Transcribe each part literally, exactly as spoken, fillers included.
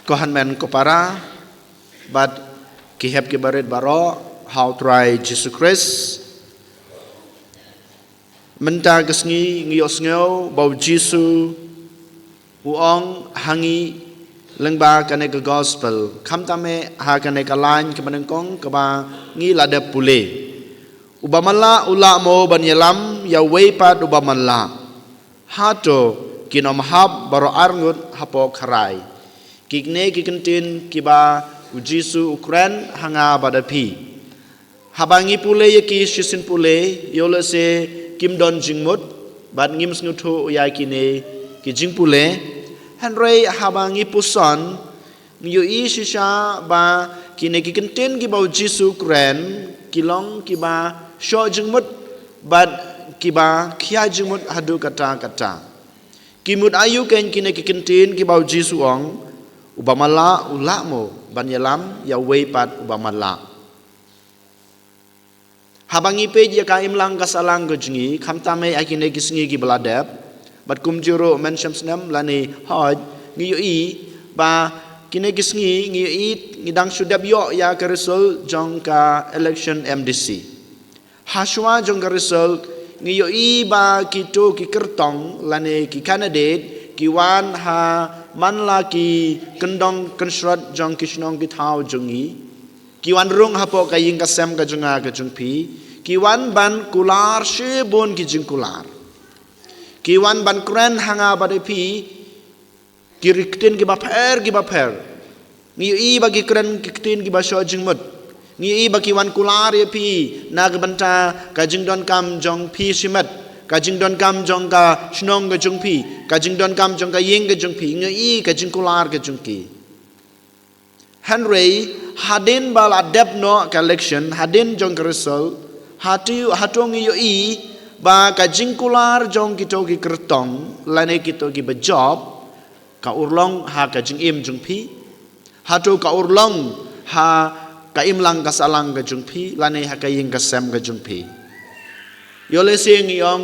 Ko hynmen ko para, bad ki hep ki barit baroh ha u Trai Jisu Khrist. Mynta ka sngi ngi ïohsngew ba u Jisu u ong ha ngi lyngba kane ka gospel, khamtam eh ha kane ka lain kaba nyngkong kaba ngi la dep pule. Uba matlah u lah mo ban ïalam ïa uwei pat uba matlah. Hato kin ym hap baroh arngut hapoh kharai? Kine ki kyntien kiba u Jisu u kren ha nga bad ha phi. Haba ngi pule ïa ki shisien pule, ïoh lehse kim don jingmut, bad ngim sngewthuh ïa kine ki jingpule. Hynrei haba ngi puson, ngi ïohi shisha ba kine ki kyntien kiba u Jisu u kren ki long kiba shoh jingmut bad kiba khia jingmut haduh katta katta. Ki mut aïu kein kine ki kyntien kiba u Jisu u ong, uba matlah u lah mo ban ïalam ïa uwei pat uba matlah. Haba ngi peit ïa ka imlang ka sahlang ka jong ngi, khamtam eh ha kine ki sngi kiba la dep, bad kumjuh ruh mynshem snem lane hooid, ngi ïohi ba kine ki sngi ngi ïohi, ngi dang shu dep ïoh ïa ka result jong ka election M D C. Hashwa jong ka result ngi ïohi ba kito ki kyrtong lane ki candidate ki wan ha man la ki kyndong kynshrot jong ki shnong ki thaw jong ngi. Ki wan rung hapoh ka ïing ka sem ka jong nga ka jong phi. Ki wan ban kular shibun ki jingkular. Ki wan ban kren ha nga bad ha phi ki kyntien kiba pher kiba pher. Ngi ïohi ba ki kren ki kyntien kiba shoh jingmut. Ngi ïohi ba ki wan kular ïa phi na ka bynta ka jingdonkam jong phi shimet, ka jingdonkam jong ka shnong ka jong phi, ka jingdonkam jong ka ïing ka jong phi. Ngi ïohi ka jingkular ka jong ki. Hynrei hadien ba la dep noh ka election, hadien jong ka result, hato, hato ngi ïohi ba ka jingkular jong kito ki kyrtong lane kito kiba jop ka urlong ha ka jingim jong phi? Hato ka urlong ha ka imlang ka sahlang ka jong phi lane ha ka ïing ka sem ka jong phi? Ïoh lehse ngi ong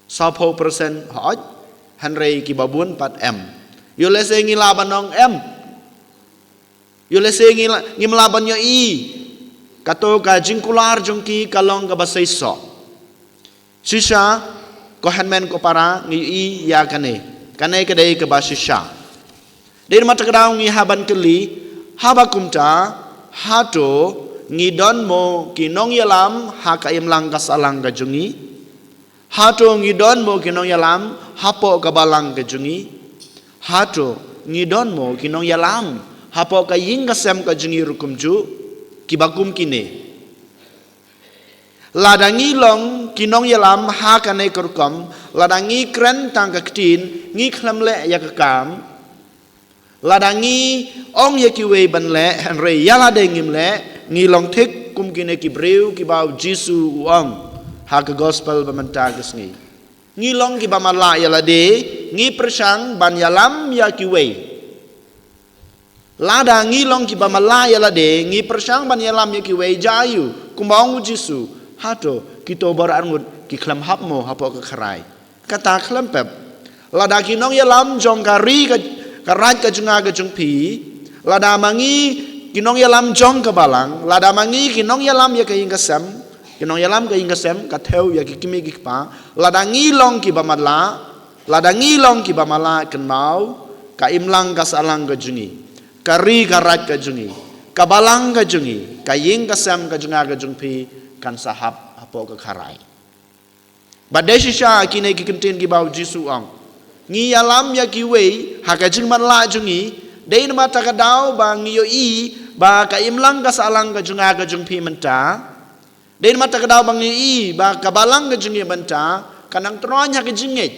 sawphew percent hooid, hynrei kiba bun pat em. Ïoh lehse ngi lah ban ong em. Ïoh lehse ngi lah, ngim lah ban ïohi kato ka jingkular jong ki ka long kaba seisoh. Shisha, ko hynmen ko para, ngi ïohi ïa kane. Kane ka dei kaba shisha. Dei namar kata ka daw ngi hap ban kylli, haba kumta, hato ngi don mo ki nongïalam ha ka imlang ka sahlang ka jong ngi? Hato ngi don mo ki nongïalam hapoh ka balang ka jong ngi? Hato ngi don mo ki nongïalam hapoh ka ïing ka sem ka jong ngi ruh kumjuh? Kiba kum kine. Lada ngi long ki nongïalam ha kane ka rukom, lada ngi kren tang ka ktien, ngi khlem leh ïa ka kam, lada ngi ong ïa kiwei ban leh, hynrei ïa lade ngim leh, ngi long thik kum kine ki briew kiba u Jisu u ong ha ka gospel ba mynta ka sngi. Ngi long kiba matlah ïa lade, ngi pyrshang ban ïalam ïa kiwei. Lada ngi long kiba matlah ïa lade, ngi pyrshang ban ïalam ïa kiwei, jia aïu, kumba ong u Jisu, hato kito baroh arngut ki khlem hap mo hapoh ka kharai? Kata khlem pep. Lada ki nongïalam jong ka ri ka, ka raid ka jong nga ka jong phi, lada ma ngi ki nongïalam jong ka balang, lada ma ngi ki nongïalam ïa ka ïing ka sem, ki nongïalam ka ïing ka sem, ka thew ïa ki kmie ki kpa, lada ngi long kiba matlah, lada ngi long kiba matlah, kynmaw, ka imlang ka sahlang ka jong ngi, ka ri ka raid ka jong ngi, ka balang ka jong ngi, ka ïing ka sem ka jong nga ka jong phi, kan sa hap hapoh ka kharai. Bad dei shisha kine ki kyntien kiba u Jisu u ong. Ngi ïalam ïa kiwei ha ka jingmatlah jong ngi, dei namar kata ka daw ba ngi ïohi ba ka imlang ka sahlang ka jong nga ka jong phi mynta. Dei namar kata ka daw ba ngi ïohi ba ka balang ka jong ngi mynta ka nang tyrwa ha ka jingngeit.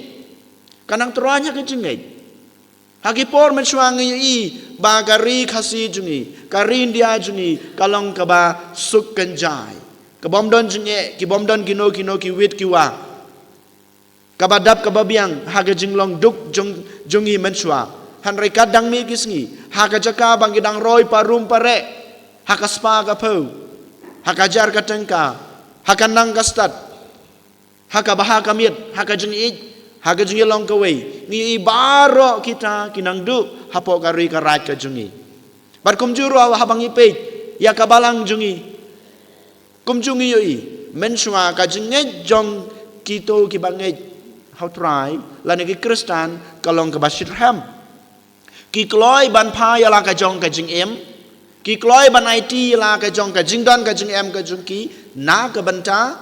Ka nang tyrwa ha ka jingngeit. Ha ki por mynshuwa ngi ïohi ba ka ri Khasi jong ngi, ka ri India jong ngi, ka long kaba suk kynjai. Ka bym don jingeh, ki bym don kino kino ki wit ki wa. Kaba dap kaba biang, ha ka jinglong duk jong, jong ngi mynshuwa. Hynrei katba dang mih ki sngi, ha ka jaka ba ngi dang roi parum pareh, ha ka spah ka phew, ha ka jar ka tyngka, ha ka nang ka stad, ha ka bha ka miat, ha ka jingïeit, Ha ka jingïalong kawei, ngi ïohi baroh kita ki nang duh hapoh ka ri ka raid ka jong ngi. Bad kumjuh ruh haba ngi peit ïa ka balang jong ngi, kumjuh ngi ïohi, mynshuwa ka jingngeit jong kito kiba ngeit ha u Trai lane ki Khristan ka long kaba shitrhem. Ki kloi ban phah ïa la ka jong ka jingim, ki kloi ban aiti ïa la ka jong ka jingdon ka jingem ka jong ki na ka bynta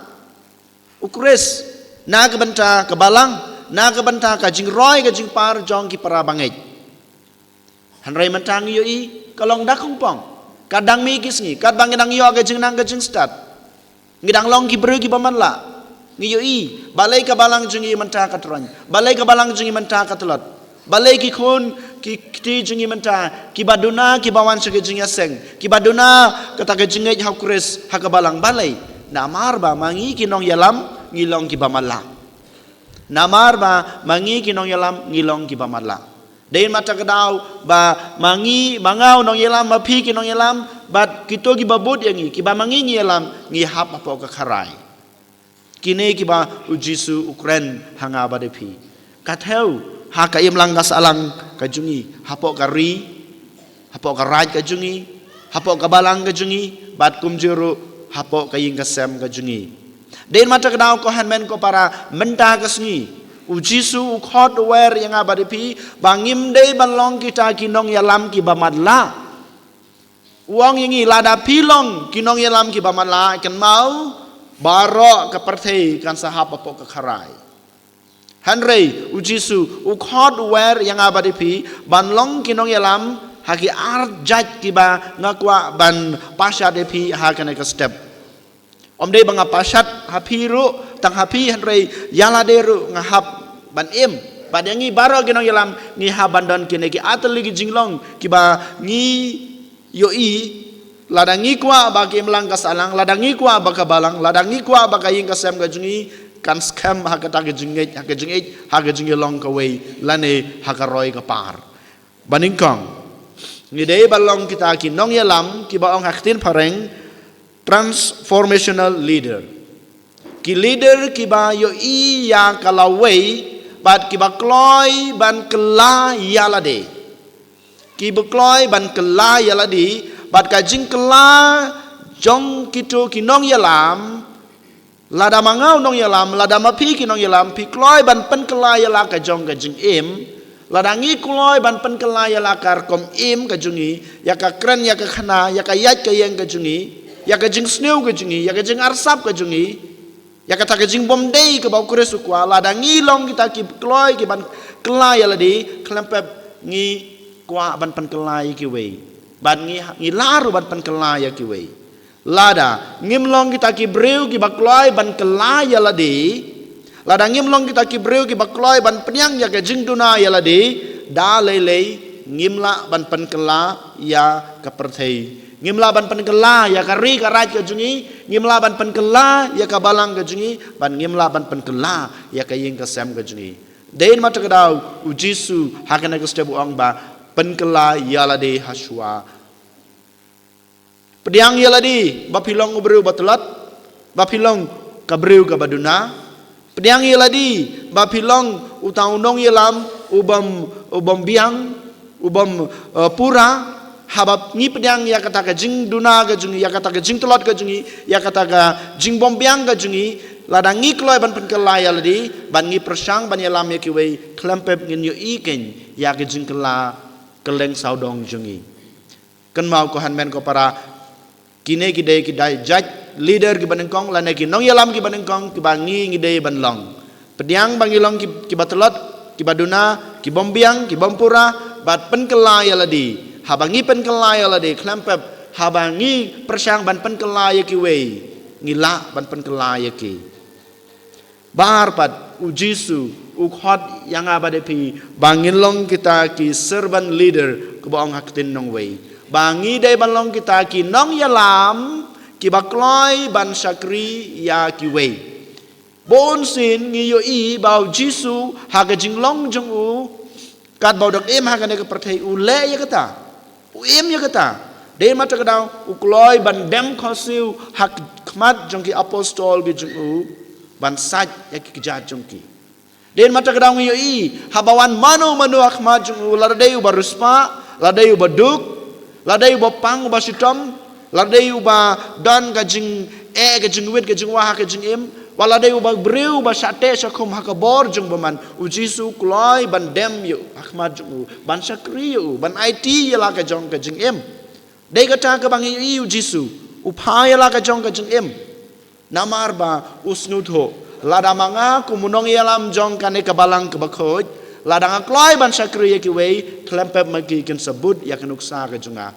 u Khrist, na ka bynta ka balang, na ka bynta ka jingroi ka jingpar jong ki para bangeit. Hynrei mynta ngi ïohi ka long da kongpong. Katba dang mih ki sngi, katba ngi dang ïoh ka jingnang ka jingstad, ngi dang long ki briew kiba matlah. Ngi ïohi balei ka balang jong ngi mynta ka troiñ, balei ka balang jong ngi mynta ka tlot, balei ki khun ki kti jong ngi mynta kiba duna kiba wan sha ka jingïaseng, kiba duna kata ka jingngeit ha u Khrist ha ka balang, balei? Namar ba ma ngi ki nongïalam ngi long kiba matlah. Namar ba ma ngi ki nongïalam ngi long kiba matlah. Dei na kata ka daw ba ma ngi, ma nga u nongïalam, ma phi ki nongïalam, bad kito kiba bud ïa ngi, kiba ma ngi ngi ïalam, ngi hap hapoh ka kharai. Kine kiba u Jisu u kren ha nga bad ïa phi. Ka thew ha ka imlang ka sahlang ka jong ngi, hapoh ka ri, hapoh ka raid ka jong ngi, hapoh ka balang ka jong ngi, bad kumjuh ruh hapoh ka ïing ka sem ka jong ngi. Dei na kata ka daw ko hynmen ko para, mynta ka sngi u Jisu u khot u wer ïa nga bad ïa phi ba ngim dei ban long kita ki nongïalam kiba matlah. U ong ïa ngi, lada phi long ki nongïalam kiba matlah, kynmaw, baroh ka pyrthei kan sa hap hapoh ka kharai. Hynrei u Jisu u khot u wer ïa nga bad ïa phi ban long ki nongïalam ha ki ar jait kiba nga kwah ban pashat ïa phi ha kane ka step. Ym dei ba nga pashat ha phi ruh, tang ha phi, hynrei ïa lade ruh nga hap ban im. Bad ïa ngi baroh ki nongïalam ngi hap ban don kine ki artylli ki jinglong kiba ngi ïohi, lada ngi kwah ba ka imlang ka sahlang, lada ngi kwah ba ka balang, lada ngi kwah ba ka ïing ka sem ka jong ngi kan skhem ha kata ka jingngeit, ha ka jingngeit, ha ka jingïalong kawei lane ha ka roi ka par. Ba nyngkong, ngi dei ban long kita ki nongïalam kiba ong ha ka ktien phareng transformational leader. Ki leader kiba ïohi ïa ka lawei bad kiba kloi ban kylla ïa lade. Kiba kloi ban kylla ïa lade bad ka jingkylla jong kito ki nongïalam. Lada ma nga u nongïalam, lada ma phi ki nongïalam, phi kloi ban pynkylla ïa la ka jong ka jingim, lada ngi kloi ban pynkylla ïa la ka rukom im ka jong ngi, ïa ka kren, ïa ka khana, ïa ka ïaid ka ïeng ka jong ngi, ïa ka jingsniew ka jong ngi, ïa ka jingarsap ka jong ngi, ïa kata ka jingbymdei kaba u Khrist u kwah, lada ngi long kita ki kloi ki ban kylla ïa lade, khlem pep ngi kwah ban pynkylla ïa kiwei. Bad ngi, ngi lah ruh ban pynkylla ïa kiwei. Lada ngim long kita ki briew kiba kloi ban kylla ïa lade, lada ngim long kita ki briew kiba kloi ban pdiang ïa ka jingduna ïa lade, da lei lei ngim lah ban pynkylla ïa ka pyrthei. Ngim lah ban pynkylla ïa ka ri ka raid ka jong ngi, ngim lah ban pynkylla ïa ka balang ka jong ngi, bad ngim lah ban pynkylla ïa ka ïing ka sem ka jong ngi. Dei na kata ka daw u Jisu ha kane ka step u ong ba pynkylla ïa lade ha shuwa. Pdiang ïa lade ba phi long u briew ba tlot, ba phi long ka briew kaba duna. Pdiang ïa lade ba phi long uta u nongïalam u bym, u bym biang, u bym, eh, pura. Haba ngi pdiang ïa kata ka jingduna ka jong ngi, ïa kata ka jingtlot ka jong ngi, ïa kata ka jingbymbiang ka jong ngi, lada ngi kloi ban pynkylla ïa lade bad ngi pyrshang ban ïalam ïa kiwei, khlem pep ngin ïohi keiñ ïa ka jingkylla kylleng sawdong jong ngi. Kynmaw ko hynmen ko para, kine ki dei ki dei jait leader kiba nyngkong lane ki nongïalam kiba nyngkong kiba ngi ngi dei ban long. Pdiang ba ngi long ki, kiba tlot, kiba duna, ki bym biang, ki bym pura, bad pynkylla ïa lade. Haba ngi pynkylla ïa lade, khlem pep, haba ngi pyrshang ban pynkylla ïa kiwei, ngi lah ban pynkylla ïa ki. Bad pat u Jisu u khot ïa nga bad ïa phi ba ngin long kita ki servant leader, kaba ong ha ka ktien nongwei ba ngi dei ban long kita ki nongïalam kiba kloi ban shakri ïa kiwei. Bun sien ngi ïohi ba u Jisu ha ka jinglong jong u, katba u dang im ha kane ka pyrthei, u leh ïa kata, u im ïa kata. Dei na kata ka daw u kloi ban dem khohsiew ha khmat jong ki apostol ki jong u, ban sait ïa ki kjat jong ki. Dei namar kata ka daw ngi ïohi, haba wan mano mano ha khmat jong u, lada dei uba riewspah, lada dei uba duk, lada dei uba pang uba shitom, lada dei uba don ka jingeh ka jingwit ka jingwah ha ka jingim, wat lada dei uba briew uba shah teh shah khum ha ka bor jong u bymman, u Jisu u kloi ban dem ïa u ha khmat jong u, ban shakri ïa u, ban aiti ïa la ka jong ka jingim. Dei kata kaba ngi ïohi u Jisu u pha ïa la ka jong ka jingim. Namar ba u sngewthuh, lada ma nga kum u nongïalam jong kane ka balang kaba khuid, lada nga kloi ban shakri ïa kiwei, khlem pep ma ki kin sa bud ïa ka nuksa ka jong nga.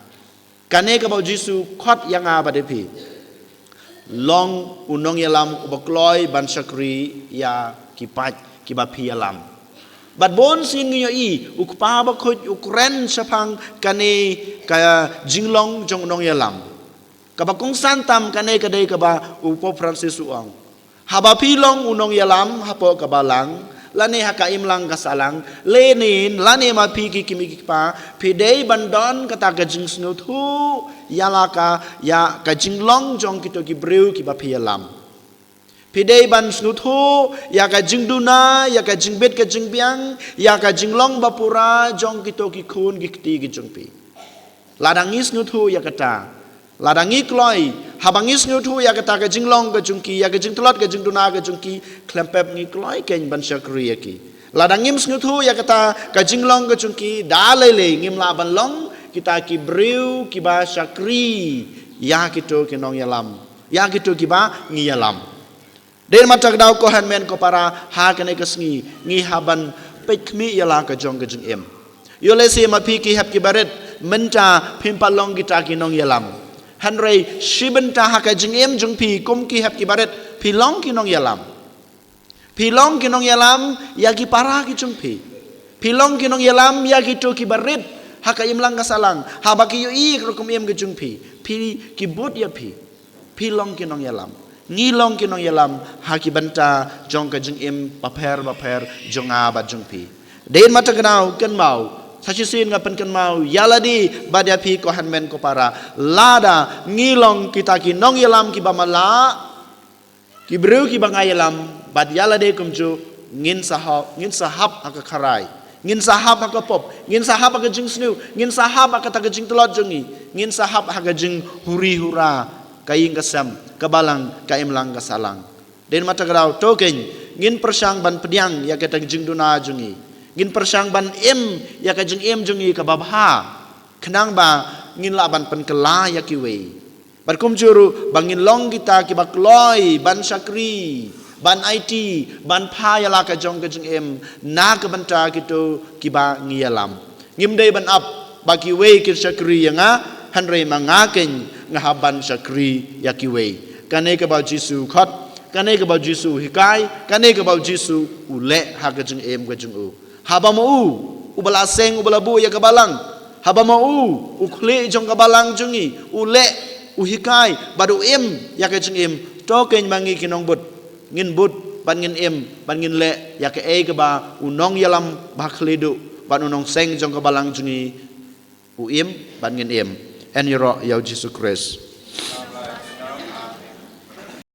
Kane kaba u Jisu u khot ïa nga bad ïa phi. Long u nongïalam uba kloi ban shakri ïa ki paid kiba phi ïalam. Bad bun sien ngi ïohi, u Kpa bakhuid u kren shaphang kane ka jinglong jong u nongïalam. Kaba kongsan tam kane ka dei kaba u Pope Francis u ong. Haba phi long u nongïalam hapoh ka balang, lane ha ka imlang ka sahlang, lehse, lane ma phi ki kmie ki kpa, phi dei ban don kata ka jingsngewthuh ïa la ka, ïa ka jinglong jong kito ki briew kiba phi ïalam. Phi dei ban sngewthuh ïa ka jingduna, ïa ka jingbit ka jingbiang, ïa ka jinglong bapura jong kito ki khun ki kti ki jong phi. Lada ngi sngewthuh ïa kata, lada ngi kloi, haba ngi sngewthuh ïa kata ka jinglong ka jong ki, ïa ka jingtlot ka jingduna ka jong ki, khlem pep ngi kloi keiñ ban shakri ïa ki. Lada ngim sngewthuh ïa kata ka jinglong ka jong ki, da lei lei ngim lah ban long kita ki briew kiba shakri ïa kito ki nongïalam, ïa kito kiba ngi ïalam. Dei namar kata ka daw ko hynmen ko para, ha kane ka sngi ngi hap ban peit khmih ïa la ka jong ka jingim. Ïoh lehse ma phi ki hep kiba rit, mynta phim pat long kita ki nongïalam. Hynrei shi bynta ha ka jingim jong phi kum ki hep kiba rit, phi long ki nongïalam. Phi long ki nongïalam ïa ki para ki jong phi. Phi long ki nongïalam ïa kito kiba rit ha ka imlang ka sahlang. Haba ki ïohi ïa ka rukom im ka jong phi, phi, ki bud ïa phi. Phi long ki nongïalam. Ngi long ki nongïalam ha ki bynta jong ka jingim bapher bapher jong nga bad jong phi. Dei namar kata ka daw kynmaw, sa shisien nga pynkynmaw ïa lade bad ïa phi ko hynmen ko para. Lada ngi long kita ki nongïalam kiba matlah, ki briew kiba nga ïalam, bad ïa lade kumjuh ngin sa hap, ngin sa hap ha ka kharai, ngin sa hap ha ka pop, ngin sa hap ha ka jingsniew, ngin sa hap ha kata ka jingtlot jong ngi, ngin sa hap ha ka jinghuri hura ka ïing ka sem, ka balang, ka imlang ka sahlang. Dei namar kata ka daw to keiñ ngin pyrshang ban pdiang ïa kata ka jingduna jong ngi. Ngin pyrshang ban im ïa ka jingim jong ngi kaba bha, khnang ba ngin lah ban pynkylla ïa kiwei. Bad kumjuh ruh ba ngin long kita kiba kloi ban shakri, ban aiti, ban pha ïa la ka jong ka jingim na ka bynta kito kiba ngi ïalam. Ngim dei ban ap ba kiwei kin shakri ïa nga, hynrei ma nga keiñ nga hap ban shakri ïa kiwei. Kane kaba u Jisu u khot, kane kaba u Jisu u hikai, kane kaba u Jisu u leh ha ka jingim ka jong u. Haba ma u, uba la seng, uba la buh ïa ka balang. Haba ma u, u khlieh jong ka balang jong ngi, u leh, u hikai, bad u im ïa ka jingim. To keiñ ma ngi ki nongbud, ngin bud, bad ngin im, bad ngin leh ïa kaei kaba u nongïalam ba khlieh duh, bad u nongseng jong ka balang jong ngi u im, bad ngin im. Yn ïaroh ïa u Jisu Khrist.